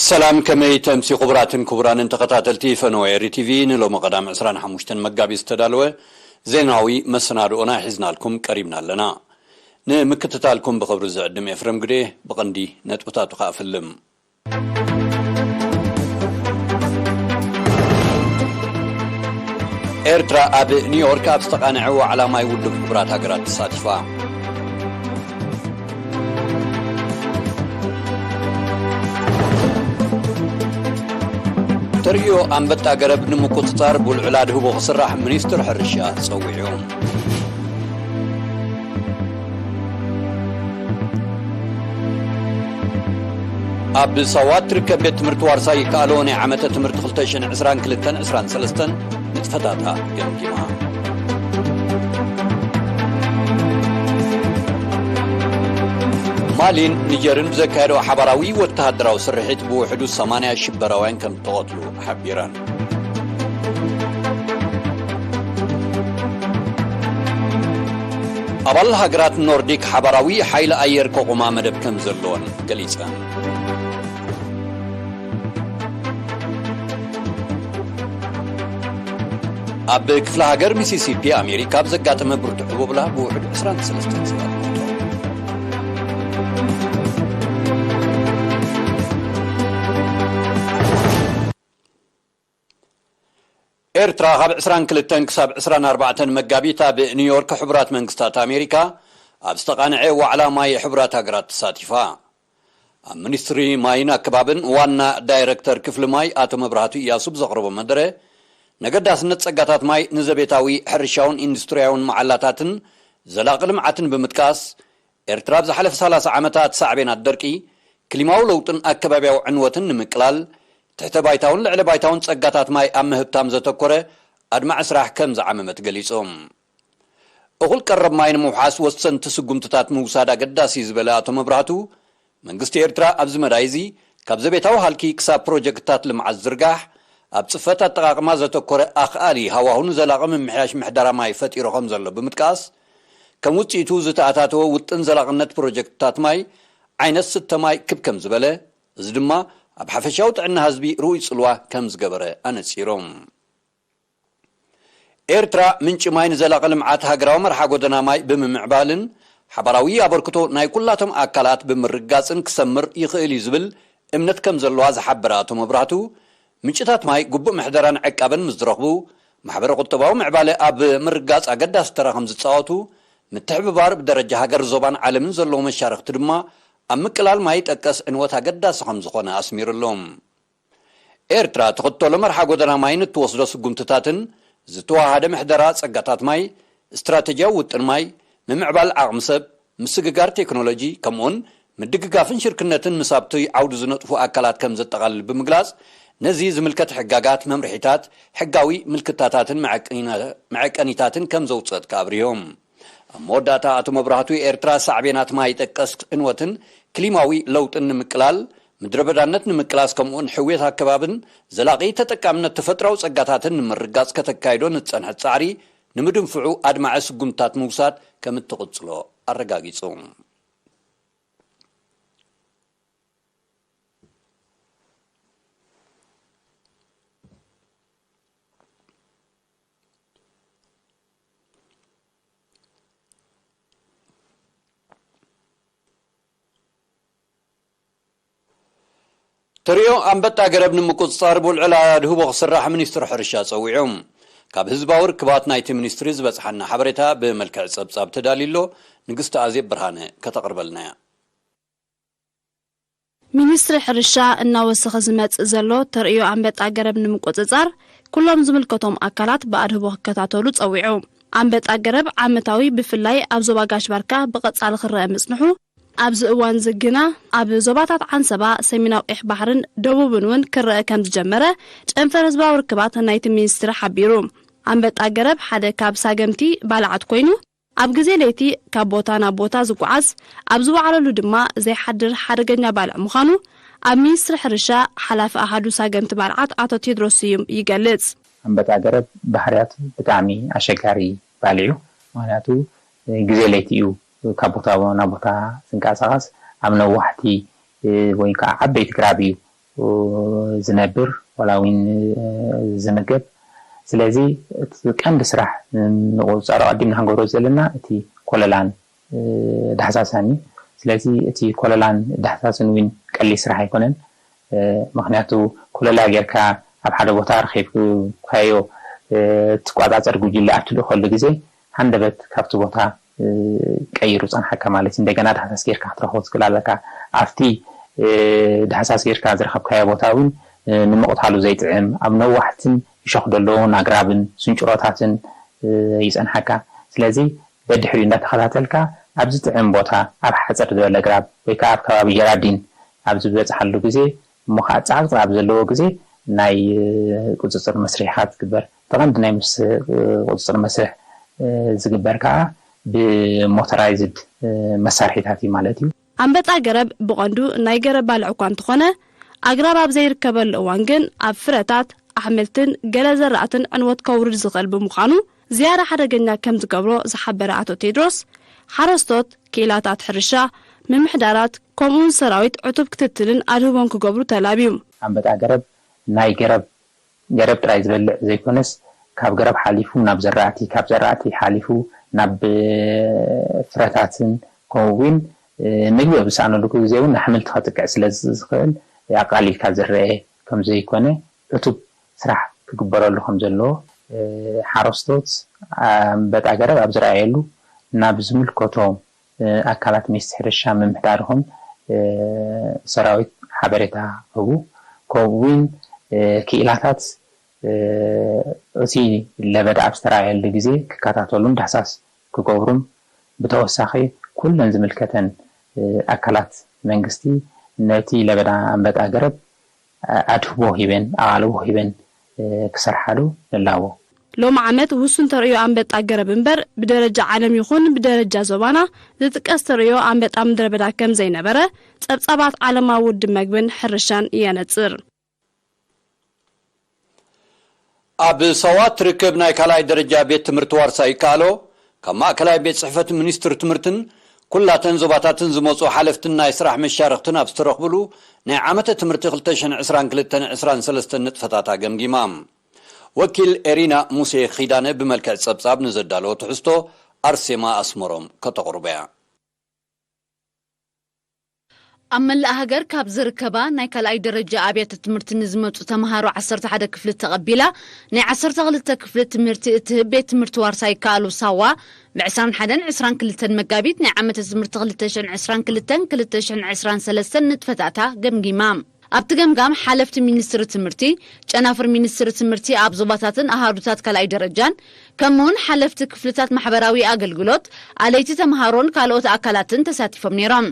ሰላም፣ ከመይ ተምሲ ክቡራትን ክቡራንን ተኸታተልቲ ፈነወ ኤሪ ቲቪ፣ ንሎሚ ቀዳም ዕስራን ሓሙሽተን መጋቢት ዝተዳለወ ዜናዊ መሰናድኦና ሒዝናልኩም ቀሪብና ኣለና። ንምክትታልኩም ብኽብሪ ዝዕድም ኤፍረም ግዴ፣ ብቐንዲ ነጥብታቱ ከኣ ፍልም። ኤርትራ ኣብ ኒውዮርክ ኣብ ዝተቓንዐ ዋዕላ ማይ ውድብ ሕቡራት ሃገራት ተሳቲፋ። ተርእዮ ኣንበጣ ገረብ ንምቁጽጻር ብውልዕል ኣድህቦ ክስራሕ ሚኒስትር ሕርሻ ጸዊዑ። ኣብ ሳዋ እትርከብ ቤት ትምህርቲ ዋርሳይ ይከኣሎ ናይ ዓመተ ትምህርቲ ክልተ ሽሕን ዕስራን ክልተን ዕስራን ሰለስተን ንጥፈታታ ገምጊማ። ማሊን ኒጀርን ብዘካየዶ ሓባራዊ ወተሃደራዊ ስርሒት ብውሕዱ ሰማንያ ሽበራውያን ከም ዝተቐትሉ ሓቢረን። ኣባል ሃገራት ኖርዲክ ሓባራዊ ሓይሊ ኣየር ከቑማ መደብ ከም ዘለወን ገሊጸን። ኣብ ክፍለ ሃገር ሚሲሲፒ ኣሜሪካ ኣብ ዘጋጠመ ብርቱዕ ህቦብላ ብውሕዱ ዕስራን ሰለስተን ሰባት ሞቶም። ኤርትራ ካብ ዕስራን ክልተን ክሳብ ዕስራን ኣርባዕተን መጋቢት ኣብ ኒውዮርክ ሕቡራት መንግስታት ኣሜሪካ ኣብ ዝተቓንዐ ዋዕላ ማይ ሕቡራት ሃገራት ተሳቲፋ። ኣብ ሚኒስትሪ ማይን ኣከባብን ዋና ዳይረክተር ክፍሊ ማይ ኣቶ መብራህቱ እያሱ ብዘቕረቦ መደረ፣ ነገዳስነት ጸጋታት ማይ ንዘቤታዊ ሕርሻውን ኢንዱስትርያውን መዓላታትን ዘላቒ ልምዓትን ብምጥቃስ፣ ኤርትራ ኣብ ዝሓለፈ ሰላሳ ዓመታት ሳዕቤናት ደርቂ፣ ክሊማዊ ለውጥን ኣከባብያዊ ዕንወትን ንምቅላል፣ ትሕተ ባይታውን ልዕሊ ባይታውን ጸጋታት ማይ ኣብ ምህብታም ዘተኮረ ኣድማዒ ስራሕ ከም ዝዓመመት ገሊጹ። እኹል ቀረብ ማይ ንምውሓስ ወሰንቲ ስጉምትታት ምውሳድ ኣገዳሲ እዩ ዝበለ ኣቶ መብራህቱ፣ መንግስቲ ኤርትራ ኣብዚ መዳይ እዚ ካብ ዘቤታዊ ሃልኪ ክሳብ ፕሮጀክትታት ልምዓት ዝርጋሕ፣ ኣብ ጽፈት ኣጠቓቕማ ዘተኮረ ኣኽኣሊ ሃዋሁ ንዘላቒ ምምሕያሽ ምሕደራ ማይ ፈጢሩ ከም ዘሎ ብምጥቃስ፣ ከም ውጽኢቱ ዝተኣታተወ ውጥን ዘላቕነት ፕሮጀክትታት ማይ ዓይነት ስተ ማይ ክብ ከም ዝበለ፣ እዚ ድማ ኣብ ሓፈሻዊ ጥዕና ህዝቢ ርኡይ ጽልዋ ከም ዝገበረ ኣነጺሮም። ኤርትራ ምንጪ ማይ ንዘላቒ ልምዓት ሃገራዊ መርሓ ጎደና ማይ ብምምዕባልን ሓባራዊ ኣበርክቶ ናይ ኩላቶም ኣካላት ብምርግጋጽን ክሰምር ይኽእል እዩ ዝብል እምነት ከም ዘለዋ ዝሓበረ ኣቶ መብራህቱ፣ ምንጭታት ማይ ግቡእ ምሕደራን ዕቃበን ምስ ዝረኽቡ፣ ማሕበረ ቁጠባዊ ምዕባለ ኣብ ምርግጋጽ ኣገዳሲ ተራ ከም ዝጻወቱ፣ ምትሕብባር ብደረጃ ሃገር፣ ዞባን ዓለምን ዘለዎ መሻርኽቲ ድማ ኣብ ምቅላል ማይ ጠቀስ ዕንወት ኣገዳሲ ከም ዝኾነ ኣስሚሩሎም። ኤርትራ ትኽተሎ መርሓ ጎደና ማይን እትወስዶ ስጉምትታትን፣ ዝተዋሃደ ምሕደራ ጸጋታት ማይ፣ ስትራተጂያዊ ውጥን ማይ፣ ምምዕባል ዓቕሚ ሰብ፣ ምስግጋር ቴክኖሎጂ፣ ከምኡውን ምድግጋፍን ሽርክነትን ምስ ኣብቲ ዓውዲ ዝነጥፉ ኣካላት ከም ዘጠቓልል ብምግላጽ፣ ነዚ ዝምልከት ሕጋጋት፣ መምርሒታት፣ ሕጋዊ ምልክታታትን መዐቀኒና-፣ መዐቀኒታትን ከም ዘውጸት ከኣብርዮም። ኣብ መወዳእታ ኣቶ መብራህቱ፣ ኤርትራ ሳዕቤናት ማይ ጠቀስ ዕንወትን ክሊማዊ ለውጥን ንምቅላል፣ ምድረ በዳነት ንምቅላስ፣ ከምኡውን ሕውየት ኣከባብን ዘላቒ ተጠቃምነት ተፈጥራዊ ጸጋታትን ንምርጋጽ ከተካይዶ ንጸንሐት ጻዕሪ ንምድንፍዑ ኣድማዒ ስጉምትታት ምውሳድ ከም እትቕጽሎ ኣረጋጊጹ። ተርእዮ ኣንበጣ ገረብ ንምቁጽጻር ብውልዕል ኣድህቦ ክስራሕ ሚኒስትሪ ሕርሻ ጸዊዑ። ካብ ህዝባዊ ርክባት ናይቲ ሚኒስትሪ ዝበጽሓና ሓበሬታ ብመልክዕ ጸብጻብ ተዳልዩ ኣሎ። ንግስቲ ኣዜብ ብርሃነ ከተቕርበልና እያ። ሚኒስትሪ ሕርሻ እናወሰኸ ዝመጽእ ዘሎ ተርእዮ ኣንበጣ ገረብ ንምቁጽጻር ኩሎም ዝምልከቶም ኣካላት ብኣድህቦ ክከታተሉ ጸዊዑ። ኣንበጣ ገረብ ዓመታዊ ብፍላይ ኣብ ዞባ ጋሽ ባርካ ብቐጻሊ ክረአ ምጽንሑ፣ ኣብዚ እዋን እዚ ግና ኣብ ዞባታት ዓንሰባ፣ ሰሜናዊ ቀይሕ ባሕርን ደቡብን እውን ክረአ ከም ዝጀመረ ጨንፈር ህዝባዊ ርክባት ናይቲ ሚኒስትሪ ሓቢሩ። ኣንበጣ ገረብ ሓደ ካብ ሳገምቲ ባልዓት ኮይኑ፣ ኣብ ግዜ ለይቲ ካብ ቦታ ናብ ቦታ ዝጓዓዝ፣ ኣብ ዝወዓለሉ ድማ ዘይሓድር ሓደገኛ ባልዕ ምዃኑ ኣብ ሚኒስትሪ ሕርሻ ሓላፊ ኣሃዱ ሳገምቲ ባልዓት ኣቶ ቴድሮስ ስዩም ይገልጽ። ኣንበጣ ገረብ ባህርያቱ ብጣዕሚ ኣሸጋሪ ባልዕ እዩ። ምኽንያቱ ግዜ ለይቲ እዩ ካብ ቦታ ናብ ቦታ ዝንቀሳቐስ፣ ኣብ ነዋሕቲ ወይ ከዓ ዓበይቲ ግራብ እዩ ዝነብር ዋላ እውን ዝምገብ። ስለዚ እቲ ቀንዲ ስራሕ ንቁፅፃሮ ቀዲምና ክንገብሮ ዘለና እቲ ኮለላን ዳህሳሳን እዩ። ስለዚ እቲ ኮለላን ዳህሳስን እውን ቀሊል ስራሕ ኣይኮነን። ምክንያቱ ኮለላ ጌርካ ኣብ ሓደ ቦታ ረኪብካዮ ትቆፃፀር ጉጅለ ኣብ ትልእከሉ ግዜ ሃንደበት ካብቲ ቦታ ቀይሩ ፀንሓካ ማለት እዩ። እንደገና ዳህሳስ ጌርካ ክትረክቦ ትክእል ኣለካ። ኣብቲ ዳህሳስ ጌርካ ዝረከብካዮ ቦታ እውን ንምቕታሉ ዘይጥዕም ኣብ ነዋሕትን እሾኽ ዘለዎን ኣግራብን ስንጭሮታትን ይፀንሓካ። ስለዚ በድሕሪኡ እንዳተኸታተልካ ኣብዚ ጥዕም ቦታ ኣብ ሓፀር ዝበለ ግራብ ወይ ከዓ ኣብ ከባቢ ጀራዲን ኣብ ዝበፅሓሉ ግዜ እሞ ከዓ ፃዕቅፃ ኣብ ዘለዎ ግዜ ናይ ቁፅፅር መስርሕካ ትግበር። እቲ ቀንዲ ናይ ምስ ቁፅፅር መስርሕ ዝግበር ከዓ ብሞተራይዝድ መሳርሒታት እዩ ማለት እዩ። ኣንበጣ ገረብ ብቐንዱ ናይ ገረብ ባልዕ እኳ እንተኾነ ኣግራብ ኣብ ዘይርከበሉ እዋን ግን ኣብ ፍረታት፣ ኣሕምልትን ገለ ዘራእትን ዕንወት ከውርድ ዝኽእል ብምዃኑ ዝያዳ ሓደገኛ ከም ዝገብሮ ዝሓበረ ኣቶ ቴድሮስ፣ ሓረስቶት ክኢላታት ሕርሻ፣ ምምሕዳራት ከምኡውን ሰራዊት ዕቱብ ክትትልን ኣድህቦን ክገብሩ ተላብዩ። ኣንበጣ ገረብ ናይ ገረብ ገረብ ጥራይ ዝበልዕ ዘይኮነስ ካብ ገረብ ሓሊፉ ናብ ዘራእቲ ካብ ዘራእቲ ሓሊፉ ናብ ፍረታትን ከምኡ እውን ምግቢ ኣብ ዝሰኣነሉ ግዜ እውን ንኣሕምልቲ ከጥቅዕ ስለ ዝኽእል ኣቃሊልካ ዝረአ ከም ዘይኮነ ዕቱብ ስራሕ ክግበረሉ ከም ዘለዎ ሓረስቶት ኣንበጣ ገረብ ኣብ ዝረኣየሉ ናብ ዝምልከቶም ኣካላት ሚኒስትሪ ሕርሻ ምምሕዳር ይኹን ሰራዊት ሓበሬታ ክህቡ ከምኡ እውን ክኢላታት እቲ ለበዳ ኣብ ዝተረኣየሉ ግዜ ክከታተሉን ዳህሳስ ክገብሩን ብተወሳኺ ኩለን ዝምልከተን ኣካላት መንግስቲ ነቲ ለበዳ ኣንበጣ ገረብ ኣድህቦ ሂበን ኣቓልቦ ሂበን ክሰርሓሉ ንላቦ። ሎሚ ዓመት ውሱን ተርእዮ ኣንበጣ ገረብ እምበር ብደረጃ ዓለም ይኹን ብደረጃ ዞባና ዝጥቀስ ተርእዮ ኣንበጣ ምድረበዳ ከም ዘይነበረ ጸብጻባት ዓለማዊ ውድብ መግብን ሕርሻን የነጽር። ኣብ ሳዋ ትርከብ ናይ ካልኣይ ደረጃ ቤት ትምህርቲ ዋርሳይ ይከኣሎ ካብ ማእከላይ ቤት ጽሕፈት ሚኒስትሪ ትምህርትን ኩላተን ዞባታትን ዝመጹ ሓለፍትን ናይ ስራሕ መሻርኽትን ኣብ ዝተረኽብሉ ናይ ዓመተ ትምህርቲ ክልተ ሽሕን ዕስራን ክልተን ዕስራን ሰለስተን ንጥፈታታ ገምጊማ። ወኪል ኤሪና ሙሴ ኺዳነ ብመልክዕ ጸብጻብ ንዘዳለዎ ትሕዝቶ ኣርሴማ ኣስመሮም ከተቕርቦ እያ። ኣብ መላእ ሃገር ካብ ዝርከባ ናይ ካልኣይ ደረጃ ኣብያተ ትምህርቲ ንዝመፁ ተምሃሮ ዓሰርተ ሓደ ክፍሊ ተቐቢላ ናይ ዓሰርተ ክልተ ክፍሊ ትምህርቲ እትህብ ቤት ትምህርቲ ዋርሳይ ይከኣሉ ሳዋ ብ ዕስራን ሓደን ዕስራን ክልተን መጋቢት ናይ ዓመተ ትምህርቲ ክልተ ሽሕን ዕስራን ክልተን ክልተ ሽሕን ዕስራን ሰለስተን ንጥፈታታ ገምጊማ። ኣብቲ ገምጋም ሓለፍቲ ሚኒስትሪ ትምህርቲ፣ ጨናፍር ሚኒስትሪ ትምህርቲ ኣብ ዞባታትን ኣሃዱታት ካልኣይ ደረጃን ከምኡውን ሓለፍቲ ክፍልታት ማሕበራዊ ኣገልግሎት፣ ኣለይቲ ተምሃሮን ካልኦት ኣካላትን ተሳቲፎም ነይሮም።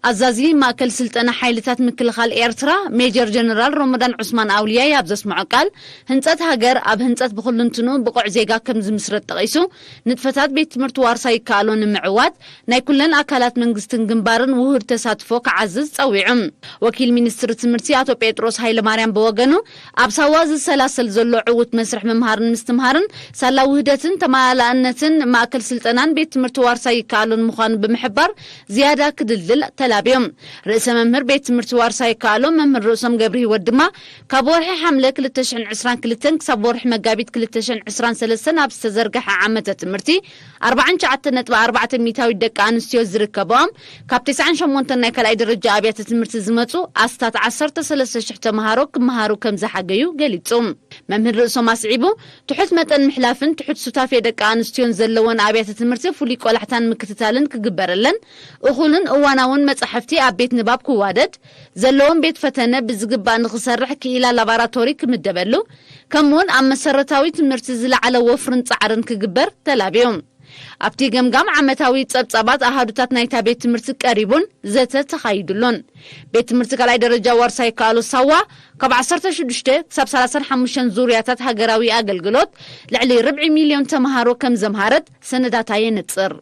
ኣዛዚ ማእከል ስልጠና ሓይልታት ምክልኻል ኤርትራ ሜጀር ጀነራል ሮሞዳን ዑስማን ኣውልያይ ኣብ ዘስምዖ ቃል፣ ህንጸት ሃገር ኣብ ህንጸት ብኹልንትንኡ ብቑዕ ዜጋ ከም ዝምስረት ጠቒሱ፣ ንጥፈታት ቤት ትምህርቲ ዋርሳይ ይከኣሎ ንምዕዋት ናይ ኩለን ኣካላት መንግስትን ግንባርን ውሁድ ተሳትፎ ክዓዝዝ ጸዊዑ። ወኪል ሚኒስትሪ ትምህርቲ ኣቶ ጴጥሮስ ሃይለማርያም ብወገኑ፣ ኣብ ሳዋ ዝሰላሰል ዘሎ ዕዉት መስርሕ ምምሃርን ምስትምሃርን ሳላ ውህደትን ተመላላእነትን ማእከል ስልጠናን ቤት ትምህርቲ ዋርሳይ ይከኣሎን ምዃኑ ብምሕባር ዝያዳ ክድልድል ተላብዮም። ርእሰ መምህር ቤት ትምህርቲ ዋርሳይ ይከኣሎ መምህር ርእሶም ገብረሂወት ድማ ካብ ወርሒ ሓምለ ክልተ ሽሕን ዕስራን ክልተን ክሳብ ወርሒ መጋቢት ክልተ ሽሕን ዕስራን ሰለስተን ኣብ ዝተዘርግሐ ዓመተ ትምህርቲ ኣርባዓን ትሽዓተን ነጥቢ ኣርባዕተ ሚእታዊት ደቂ ኣንስትዮ ዝርከበኦም ካብ ተስዓን ሸሞንተን ናይ ካልኣይ ደረጃ ኣብያተ ትምህርቲ ዝመፁ ኣስታት ዓሰርተ ሰለስተ ሽሕ ተምሃሮ ክመሃሩ ከም ዝሓገዩ ገሊፁ። መምህር ርእሶም ኣስዒቡ ትሑት መጠን ምሕላፍን ትሑት ሱታፌ ደቂ ኣንስትዮን ዘለወን ኣብያተ ትምህርቲ ፍሉይ ቆላሕታን ምክትታልን ክግበረለን፣ እኹልን እዋናውን መፃሕፍቲ ኣብ ቤት ንባብ ክዋደድ፣ ዘለዎም ቤት ፈተነ ብዝግባእ ንኽሰርሕ ክኢላ ላባራቶሪ ክምደበሉ፣ ከምኡውን ኣብ መሰረታዊ ትምህርቲ ዝለዓለ ወፍርን ጻዕርን ክግበር ተላብዮም። ኣብቲ ገምጋም ዓመታዊ ጸብጻባት ኣሃዱታት ናይታ ቤት ትምህርቲ ቀሪቡን ዘተ ተኻይዱሉን። ቤት ትምህርቲ ካልኣይ ደረጃ ዋርሳይ ይከኣሎ ሳዋ ካብ ዓሰርተ ሽዱሽተ ክሳብ ሰላሳን ሓሙሽተን ዙርያታት ሃገራዊ ኣገልግሎት ልዕሊ ርብዒ ሚልዮን ተምሃሮ ከም ዘምሃረት ሰነዳታ የነጽር።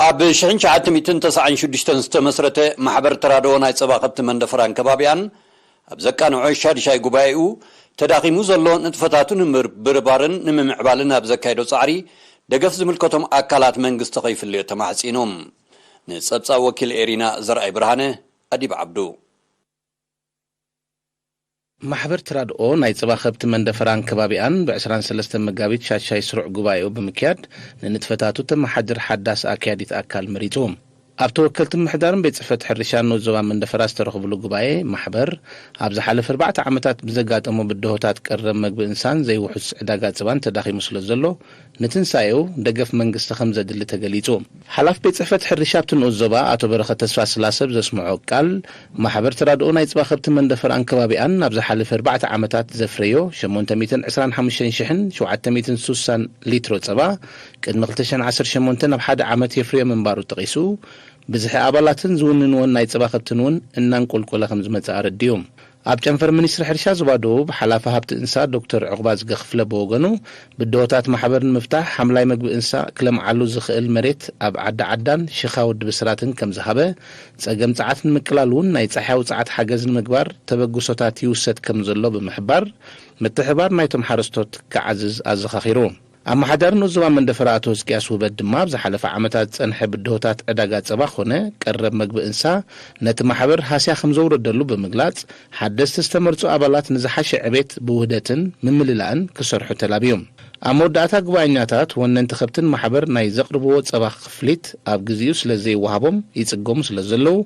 ኣብ ሽሕን ትሽዓተ ሚእትን ተስዓን ሽዱሽተን ዝተመስረተ ማሕበር ተራድኦ ናይ ጸባ ከብቲ መንደፈራን ከባቢኣን ኣብ ዘቃንዖ ሻድሻይ ጉባኤኡ ተዳኺሙ ዘሎ ንጥፈታቱ ንምብርባርን ንምምዕባልን ኣብ ዘካየዶ ጻዕሪ ደገፍ ዝምልከቶም ኣካላት መንግስቲ ከይፍለዮ ተማሕጺኑ። ንጸብጻብ ወኪል ኤሪና ዘርኣይ ብርሃነ፣ ኣዲብ ዓብዱ። ማሕበር ተራድኦ ናይ ጸባ ከብቲ መንደፈራን ከባቢኣን ብ ዕስራን ሰለስተን መጋቢት ሻድሻይ ስሩዕ ጉባኤኡ ብምክያድ፣ ንንጥፈታቱ ተመሓድር ሓዳስ ኣካያዲት ኣካል መሪጹ። ኣብ ተወከልቲ ምምሕዳርን ቤት ጽሕፈት ሕርሻን ንኡስ ዞባ መንደፈራ ዝተረኽብሉ ጉባኤ፣ ማሕበር ኣብ ዝሓለፈ ኣርባዕተ ዓመታት ብዘጋጠሞ ብድሆታት ቀረብ መግቢ እንስሳን ዘይውሑስ ዕዳጋ ጸባን ተዳኺሙ ስለ ዘሎ፣ ንትንሳኤኡ ደገፍ መንግስቲ ከም ዘድሊ ተገሊጹ። ሓላፊ ቤት ጽሕፈት ሕርሻ ኣብቲ ንኡስ ዞባ ኣቶ በረኸት ተስፋ ስላሰ ኣብ ዘስምዖ ቃል፣ ማሕበር ተራድኦ ናይ ጽባ ከብቲ መንደፈራን ከባቢኣን ኣብ ዝሓለፈ ኣርባዕተ ዓመታት ዘፍረዮ ሸሞንተ ሚእትን ዕስራን ሓሙሽተን ሽሕን ሸውዓተ ሚእትን ስሳን ሊትሮ ጸባ ቅድሚ ክልተ ሽሕን ዓሰርተ ሸሞንተን ኣብ ሓደ ዓመት የፍርዮ ምንባሩ ጠቒሱ፣ ብዝሒ ኣባላትን ዝውንንወን ናይ ጸባ ከብትን እውን እናንቆልቆለ ከም ዝመጽእ ኣረዲኡ። ኣብ ጨንፈር ሚኒስትሪ ሕርሻ ዞባ ደቡብ ሓላፊ ሃብቲ እንስሳ ዶክተር ዕቑባዝገ ክፍለ ብወገኑ፣ ብድሆታት ማሕበር ንምፍታሕ ሓምላይ መግቢ እንስሳ ክለምዓሉ ዝኽእል መሬት ኣብ ዓዲ ዓዳን ሽኻ ወዲ ብስራትን ከም ዝሃበ፣ ጸገም ጸዓት ንምቅላል እውን ናይ ጻሕያዊ ጸዓት ሓገዝ ንምግባር ተበግሶታት ይውሰድ ከም ዘሎ ብምሕባር፣ ምትሕባር ናይቶም ሓረስቶት ክዓዝዝ ኣዘኻኺሩ። ኣመሓዳሪ ንኡስ ዞባ መንደፈራ ኣቶ ህዝቅያስ ውበት ድማ፣ ኣብ ዝሓለፈ ዓመታት ዝጸንሐ ብድሆታት ዕዳጋ ጸባ ኾነ ቀረብ መግቢ እንስሳ ነቲ ማሕበር ሃስያ ከም ዘውረደሉ ብምግላጽ፣ ሓደስቲ ዝተመርጹ ኣባላት ንዝሓሸ ዕቤት ብውህደትን ምምልላእን ክሰርሑ ተላብዩ። ኣብ መወዳእታ፣ ጉባኤኛታት ወነንቲ ከብትን ማሕበር ናይ ዘቕርብዎ ጸባ ክፍሊት ኣብ ግዜኡ ስለ ዘይወሃቦም ይጽገሙ ስለ ዘለዉ፣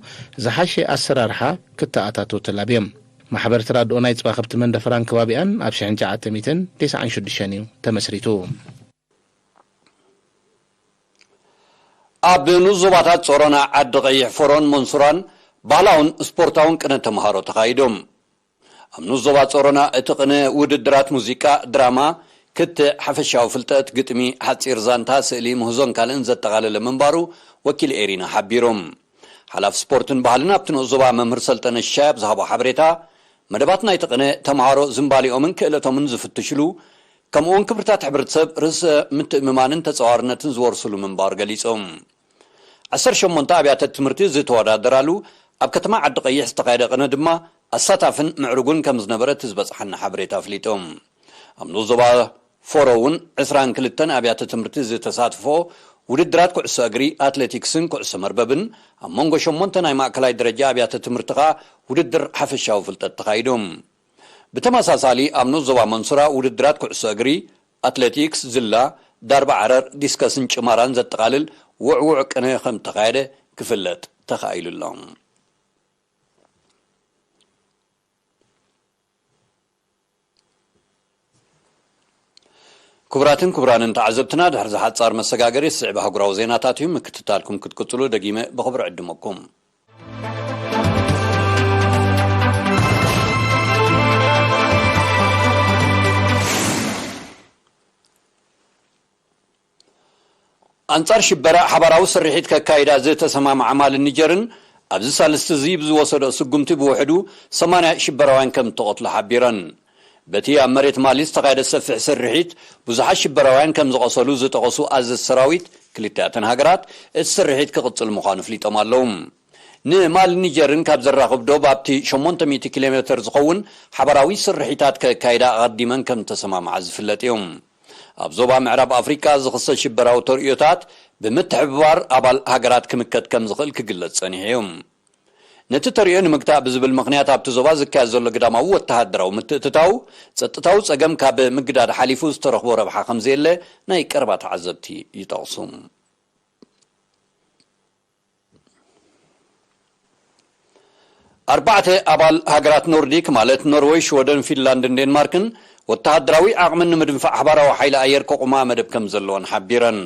ዝሓሸ ኣሰራርሓ ክተኣታተው ተላብዮም። ማሕበር ተራድኦ ናይ ጸባ ከብቲ መንደፈራን ከባቢኣን ኣብ ሽሕን ትሽዓተ ሚእትን ተስዓን ሽዱሽተን እዩ ተመስሪቱ። ኣብ ንኡስ ዞባታት ጾሮና፣ ዓዲ ቀይሕ፣ ፎሮን መንሱራን ባህላውን ስፖርታውን ቅነ ተምሃሮ ተኻይዶም። ኣብ ንኡስ ዞባ ጾሮና እቲ ቅነ ውድድራት ሙዚቃ፣ ድራማ፣ ክትዕ፣ ሓፈሻዊ ፍልጠት፣ ግጥሚ፣ ሓጺር ዛንታ፣ ስእሊ፣ ምህዞን ካልእን ዘጠቓለለ ምንባሩ ወኪል ኤሪና ሓቢሮም። ሓላፊ ስፖርትን ባህልን ኣብቲ ንኡስ ዞባ መምህር ሰልጠነ ሽሻይ ኣብ ዝሃቦ ሓበሬታ፣ መደባት ናይቲ ቅነ ተምሃሮ ዝንባሊኦምን ክእለቶምን ዝፍትሽሉ፣ ከምኡውን ክብርታት ሕብረተሰብ ርእሰ ምትእምማንን ተጻዋርነትን ዝወርስሉ ምንባር ገሊጾም። ዓሰርተ ሸሞንተ ኣብያተ ትምህርቲ ዝተወዳደራሉ ኣብ ከተማ ዓዲ ቀይሕ ዝተኻየደ ቅነ ድማ ኣሳታፍን ምዕሩግን ከም ዝነበረ እቲ ዝበጽሓና ሓበሬታ ኣፍሊጦም። ኣብ ንኡስ ዞባ ፎሮ እውን ዕስራን ክልተን ኣብያተ ትምህርቲ ዝተሳትፎ ውድድራት ኩዕሶ እግሪ፣ ኣትሌቲክስን ኩዕሶ መርበብን ኣብ መንጎ ሸሞንተ ናይ ማእከላይ ደረጃ ኣብያተ ትምህርቲ ኸኣ ውድድር ሓፈሻዊ ፍልጠት ተኻይዱ። ብተመሳሳሊ ኣብ ንኡስ ዞባ መንሱራ ውድድራት ኩዕሶ እግሪ፣ ኣትሌቲክስ፣ ዝላ፣ ዳርባ ዓረር፣ ዲስከስን ጭማራን ዘጠቓልል ውዕዉዕ ቅነ ከም ተኻየደ ክፍለጥ ተኻኢሉ ኣሎ። ክቡራትን ክቡራንን ተዓዘብትና፣ ድሕሪ ዝሓጻር መሰጋገሪ ዝስዕብ ኣህጉራዊ ዜናታት እዩ። ምክትታልኩም ክትቅጽሉ ደጊመ ብኽብሪ ዕድመኩም። ኣንጻር ሽበራ ሓባራዊ ስርሒት ከካይዳ ዝተሰማምዓ ማልን ኒጀርን፣ ኣብዚ ሳልስቲ እዚ ብዝወሰዶ ስጉምቲ ብውሕዱ ሰማንያ ሽበራውያን ከም እተቐትሉ ሓቢረን። በቲ ኣብ መሬት ማሊ ዝተኻየደ ሰፊሕ ስርሒት፣ ብዙሓት ሽበራውያን ከም ዝቐሰሉ ዝጠቐሱ ኣዘዝቲ ሰራዊት ክልቲኣተን ሃገራት፣ እቲ ስርሒት ክቕጽል ምዃኑ ኣፍሊጦም ኣለዉ። ንማሊ ኒጀርን ካብ ዘራኽብ ዶብ ኣብቲ ሸሞንተ ሚእቲ ኪሎ ሜተር ዝኸውን ሓባራዊ ስርሒታት ከካይዳ ኣቐዲመን ከም ዝተሰማምዓ ዝፍለጥ እዩ። ኣብ ዞባ ምዕራብ ኣፍሪቃ ዝኽሰት ሽበራዊ ተርእዮታት ብምትሕብባር ኣባል ሃገራት ክምከት ከም ዝኽእል ክግለጽ ጸኒሑ እዩ። ነቲ ተርእዮ ንምግታእ ብዝብል ምኽንያት ኣብቲ ዞባ ዝካየድ ዘሎ ግዳማዊ ወተሃደራዊ ምትእትታው፣ ጸጥታዊ ጸገም ካብ ምግዳድ ሓሊፉ ዝተረኽቦ ረብሓ ከም ዘየለ ናይ ቀረባ ተዓዘብቲ ይጠቕሱ። ኣርባዕተ ኣባል ሃገራት ኖርዲክ፣ ማለት ኖርወይ፣ ሽወደን፣ ፊንላንድን ዴንማርክን፣ ወተሃደራዊ ዓቕምን ንምድንፋዕ ሓባራዊ ሓይሊ ኣየር ከቑማ መደብ ከም ዘለወን ሓቢረን።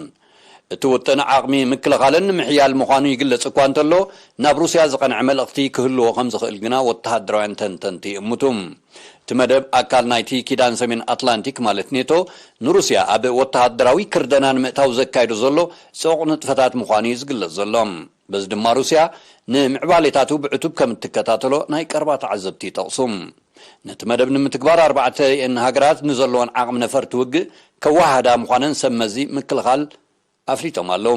እቲ ውጥን ዓቕሚ ምክልኻለን ንምሕያል ምዃኑ ይግለጽ እኳ እንተሎ፣ ናብ ሩስያ ዝቐንዐ መልእኽቲ ክህልዎ ከም ዝኽእል ግና ወተሃደራውያን ተንተንቲ ይእምቱ። እቲ መደብ ኣካል ናይቲ ኪዳን ሰሜን ኣትላንቲክ፣ ማለት ኔቶ፣ ንሩስያ ኣብ ወተሃደራዊ ክርደና ንምእታው ዘካይዶ ዘሎ ጽዑቕ ንጥፈታት ምዃኑ እዩ ዝግለጽ ዘሎ። በዚ ድማ ሩስያ ንምዕባሌታቱ ብዕቱብ ከም እትከታተሎ ናይ ቀረባ ተዓዘብቲ ይጠቕሱ። ነቲ መደብ ንምትግባር፣ ኣርባዕተን ሃገራት ንዘለወን ዓቕሚ ነፈርቲ ውግእ ከወሃሃዳ ምዃነን ሰብ መዚ ምክልኻል ኣፍሊጦም ኣለዉ።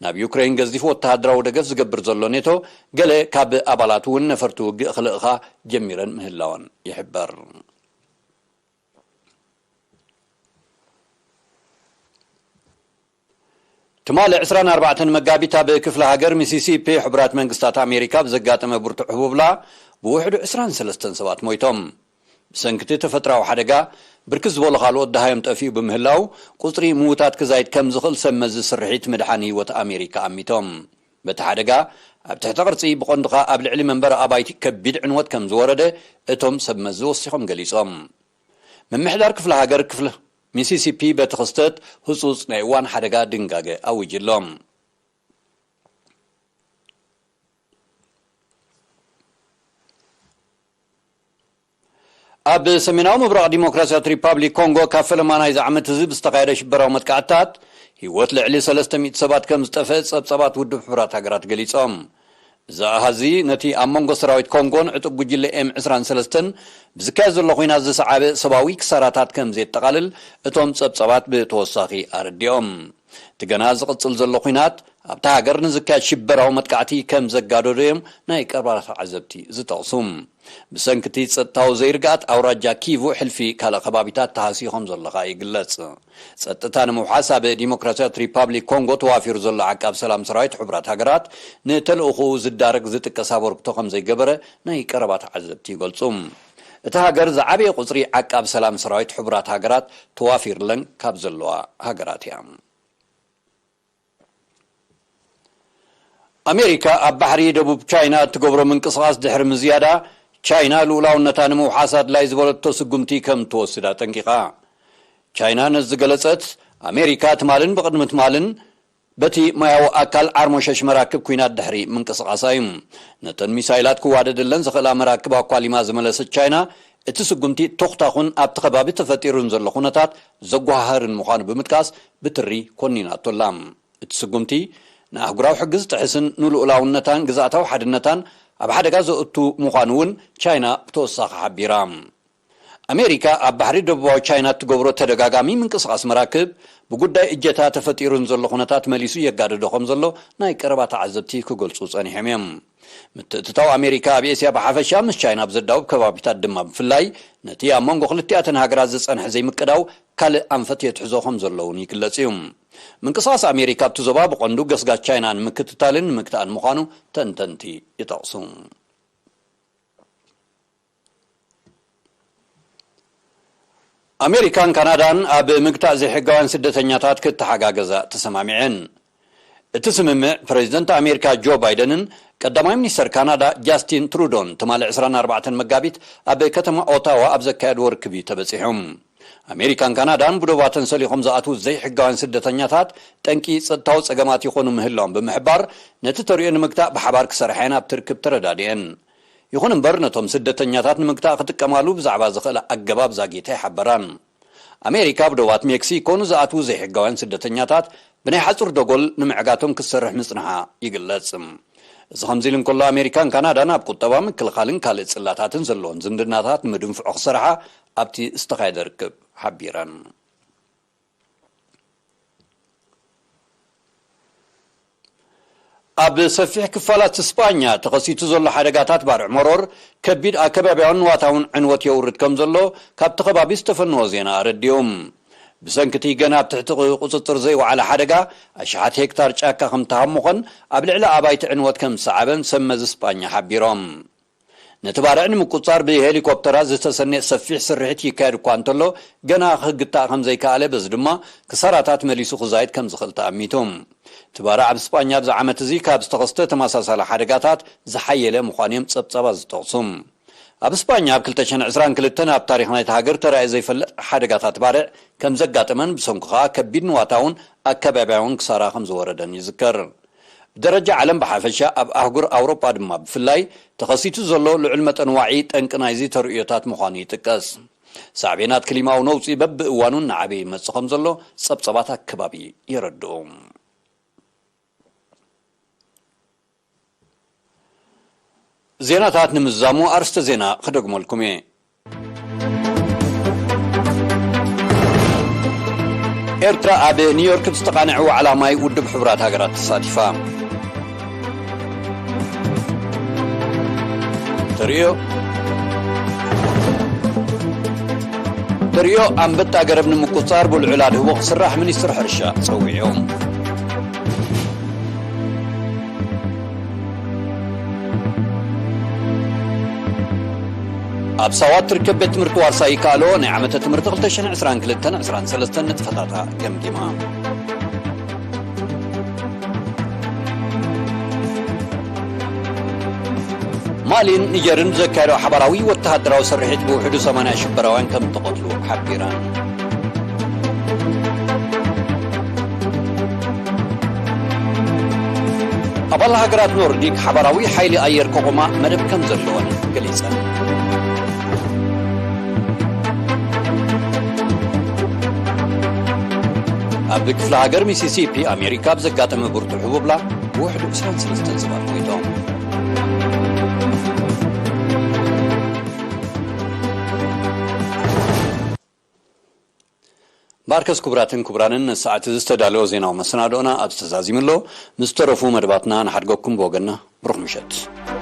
ናብ ዩክሬን ገዚፍ ወተሃደራዊ ደገፍ ዝገብር ዘሎ ኔቶ፣ ገለ ካብ ኣባላቱ እውን ነፈርቲ ውግእ ክልእኻ ጀሚረን ምህላወን ይሕበር። ትማሊ ዕስራን ኣርባዕተን መጋቢት ኣብ ክፍለ ሃገር ሚሲሲፒ ሕቡራት መንግስታት ኣሜሪካ ብዘጋጠመ ብርቱዕ ህቡብላ ብውሕዱ ዕስራን ሰለስተን ሰባት ሞይቶም። ብሰንኪ እቲ ተፈጥራዊ ሓደጋ ብርክት ዝበሉ ካልኦት ደሃዮም ጠፊኡ ብምህላው፣ ቁፅሪ ምዉታት ክዛይድ ከም ዝኽእል ሰብ መዚ ስርሒት ምድሓን ህይወት ኣሜሪካ ኣሚቶም። በቲ ሓደጋ ኣብ ትሕቲ ቅርጺ ብቐንዱ ኸኣ ኣብ ልዕሊ መንበሪ ኣባይቲ ከቢድ ዕንወት ከም ዝወረደ እቶም ሰብ መዚ ወሲኾም ገሊጾም። ምምሕዳር ክፍለ ሃገር ክፍለ ሚሲሲፒ በቲ ክስተት ህጹጽ ናይ እዋን ሓደጋ ድንጋገ ኣዊጁ ኣሎ። ኣብ ሰሜናዊ ምብራቕ ዲሞክራሲያዊት ሪፓብሊክ ኮንጎ ካብ ፈለማ ናይዚ ዓመት እዚ ብዝተኻየደ ሽበራዊ መጥቃዕትታት ህይወት ልዕሊ ሰለስተ ሚእቲ ሰባት ከም ዝጠፍአ ጸብጻባት ውድብ ሕቡራት ሃገራት ገሊጾም። እዚ ኣሃዚ ነቲ ኣብ መንጎ ሰራዊት ኮንጎን ዕጡቕ ጉጅለ ኤም ዕስራን ሰለስተን ብዝካየድ ዘሎ ኲናት ዝሰዓበ ሰብኣዊ ክሳራታት ከም ዘየጠቓልል እቶም ጸብጻባት ብተወሳኺ ኣረዲኦም። እቲ ገና ዝቕጽል ዘሎ ኲናት ኣብታ ሃገር ንዝካየድ ሽበራዊ መጥቃዕቲ ከም ዘጋደዶ እዮም ናይ ቀረባ ተዓዘብቲ ዝጠቕሱ። ብሰንኪ እቲ ጸጥታዊ ዘይርግኣት ኣውራጃ ኪቩ ሕልፊ ካልእ ከባቢታት ተሃስዩ ከም ዘሎ ኸኣ ይግለጽ። ጸጥታ ንምውሓስ ኣብ ዲሞክራሲያዊት ሪፓብሊክ ኮንጎ ተዋፊሩ ዘሎ ዓቃብ ሰላም ሰራዊት ሕቡራት ሃገራት ንተልእኾኡ ዝዳረግ ዝጥቀስ ኣበርክቶ ከም ዘይገበረ ናይ ቀረባ ተዓዘብቲ ይገልጹ። እታ ሃገር ዝዓበየ ቁጽሪ ዓቃብ ሰላም ሰራዊት ሕቡራት ሃገራት ተዋፊርለን ካብ ዘለዋ ሃገራት እያ። ኣሜሪካ ኣብ ባሕሪ ደቡብ ቻይና እትገብሮ ምንቅስቓስ ድሕሪ ምዝያዳ፣ ቻይና ልኡላውነታ ንምውሓስ ኣድላይ ዝበለቶ ስጉምቲ ከም እትወስድ ኣጠንቂቓ። ቻይና ነዚ ዝገለጸት፣ ኣሜሪካ ትማልን ብቕድሚ ትማልን በቲ ማያዊ ኣካል ዓርሞሸሽ መራክብ ኲናት ድሕሪ ምንቅስቓሳ እዩ። ነተን ሚሳይላት ክዋደደለን ዝኽእላ መራክብ ኣኳሊማ ዝመለሰት ቻይና፣ እቲ ስጉምቲ ቶኽታኹን ኣብቲ ከባቢ ተፈጢሩን ዘሎ ኩነታት ዘጓሃህርን ምዃኑ ብምጥቃስ ብትሪ ኮኒናቶ ኣላ። እቲ ስጉምቲ ንኣህጉራዊ ሕጊ ዝጥሕስን ንልኡላውነታን ግዝኣታዊ ሓድነታን ኣብ ሓደጋ ዘእቱ ምዃኑ እውን ቻይና ብተወሳኺ ሓቢራ። ኣሜሪካ ኣብ ባሕሪ ደቡባዊ ቻይና እትገብሮ ተደጋጋሚ ምንቅስቓስ መራክብ ብጉዳይ እጀታ ተፈጢሩን ዘሎ ኩነታት መሊሱ የጋድዶ ከም ዘሎ ናይ ቀረባ ተዓዘብቲ ክገልጹ ጸኒሖም እዮም። ምትእትታው ኣሜሪካ ኣብ ኤስያ ብሓፈሻ ምስ ቻይና ኣብ ዘዳውብ ከባቢታት ድማ ብፍላይ ነቲ ኣብ መንጎ ክልቲኣተን ሃገራት ዝጸንሐ ዘይምቅዳው ካልእ ኣንፈት የትሕዞ ከም ዘሎ እውን ይግለጽ እዩ። ምንቅስቓስ ኣሜሪካ ኣብቲ ዞባ ብቐንዱ ገስጋስ ቻይና ንምክትታልን ንምግታእን ምዃኑ ተንተንቲ ይጠቕሱ። ኣሜሪካን ካናዳን ኣብ ምግታእ ዘይሕጋውያን ስደተኛታት ክተሓጋገዛ ተሰማሚዐን። እቲ ስምምዕ ፕሬዚደንት ኣሜሪካ ጆ ባይደንን ቀዳማይ ሚኒስተር ካናዳ ጃስቲን ትሩዶን ትማሊ ዕስራን ኣርባዕተን መጋቢት ኣብ ከተማ ኦታዋ ኣብ ዘካየድዎ ርክብ እዩ ተበጺሑ። ኣሜሪካን ካናዳን ብዶባተን ሰሊኾም ዝኣትዉ ዘይሕጋውያን ስደተኛታት ጠንቂ ጸጥታዊ ጸገማት ይኾኑ ምህላዎም ብምሕባር፣ ነቲ ተርእዮ ንምግታእ ብሓባር ክሰርሓ እየን ኣብቲ ርክብ ተረዳዲኤን። ይኹን እምበር፣ ነቶም ስደተኛታት ንምግታእ ክጥቀማሉ ብዛዕባ ዝኽእላ ኣገባብ ዛጊታ ኣይሓበራን። ኣሜሪካ ብዶባት ሜክሲኮ ንዝኣትዉ ዘይሕጋውያን ስደተኛታት ብናይ ሓጹር ደጎል ንምዕጋቶም ክትሰርሕ ምጽንሓ ይግለጽ። እዚ ከምዚ ኢሉ እንከሎ፣ ኣሜሪካን ካናዳን ኣብ ቁጠባ፣ ምክልኻልን ካልእ ጽላታትን ዘለወን ዝምድናታት ንምድንፍዖ ክሰርሓ ኣብቲ ዝተኻየደ ርክብ ሓቢረን። ኣብ ሰፊሕ ክፋላት ስጳኛ ተኸሲቱ ዘሎ ሓደጋታት ባርዕ መሮር ከቢድ ኣከባብያውን ንዋታውን ዕንወት የውርድ ከም ዘሎ ካብቲ ከባቢ ዝተፈነወ ዜና ኣረዲኡ። ብሰንኪ እቲ ገና ኣብ ትሕቲ ቁጽጽር ዘይወዓለ ሓደጋ፣ ኣሽሓት ሄክታር ጫካ ከም ተሃሞኸን ኣብ ልዕሊ ኣባይቲ ዕንወት ከም ዝሰዓበን ሰብ መዚ ስጳኛ ሓቢሮም። ነቲ ባርዕ ንምቁጽጻር ብሄሊኮፕተራት ዝተሰነየ ሰፊሕ ስርሒት ይካየድ እኳ እንተሎ፣ ገና ክግታእ ከም ዘይከኣለ፣ በዚ ድማ ክሳራታት መሊሱ ክዛይድ ከም ዝኽእል ተኣሚቱ። እቲ ባርዕ ኣብ ስጳኛ ኣብዚ ዓመት እዚ ካብ ዝተኸስተ ተመሳሳሊ ሓደጋታት ዝሓየለ ምዃኑ እዮም ጸብጻባት ዝጠቕሱ። ኣብ ስጳኛ ኣብ ክልተ ሽሕን ዕስራን ክልተን ኣብ ታሪኽ ናይቲ ሃገር ተራእዩ ዘይፈልጥ ሓደጋታት ባርዕ ከም ዘጋጠመን ብሰንኩ ከኣ ከቢድ ንዋታውን ኣከባብያውን ክሳራ ከም ዝወረደን ይዝከር። ብደረጃ ዓለም ብሓፈሻ ኣብ ኣህጉር ኣውሮጳ ድማ ብፍላይ ተኸሲቱ ዘሎ ልዑል መጠን ዋዒ ጠንቂ ናይዚ ተርእዮታት ምዃኑ ይጥቀስ። ሳዕቤናት ክሊማዊ ነውጺ በብእዋኑ እናዓበየ ይመጽእ ከም ዘሎ ጸብጸባት ኣከባቢ የረድኡ። ዜናታት ንምዝዛሙ ኣርስተ ዜና ክደግመልኩም እየ። ኤርትራ ኣብ ኒውዮርክ ብዝተቓንዐ ዋዕላ ማይ ውድብ ሕቡራት ሃገራት ተሳቲፋ። ተርእዮ ተርእዮ ኣንበጣ ገረብ ንምቁጽጻር ብልዑል ኣድህቦ ክስራሕ ሚኒስትር ሕርሻ ጸዊዑ። ኣብ ሳዋ እትርከብ ቤት ትምህርቲ ዋርሳይ ይከኣሎ ናይ ዓመተ ትምህርቲ ክልተ ሽሕን ዕስራን ክልተን ዕስራን ሰለስተን ንጥፈታታ ገምጊማ። ማሊን ኒጀርን ብዘካየዶ ሓባራዊ ወተሃደራዊ ስርሒት ብውሕዱ ሰማንያ ሽበራውያን ከም እተቐትሉ ሓቢረን። ኣባል ሃገራት ኖርዲክ ሓባራዊ ሓይሊ ኣየር ከቑማ መደብ ከም ዘለወን ገሊጸን። ኣብ ክፍለ ሃገር ሚሲሲፒ ኣሜሪካ ብዘጋጠመ ብርቱዕ ህቦብላ ብውሕዱ ዕስራን ሰለስተን ሰባት ሞይቶም። ማርከስ ክቡራትን ክቡራንን ነዚ ሰዓት እዚ ዝተዳለወ ዜናዊ መሰናድኦና ኣብዚ ተዛዚሙ ኣሎ። ምስ ዝተረፉ መደባትና ንሓድገኩም ብወገንና ብሩኽ ምሸት።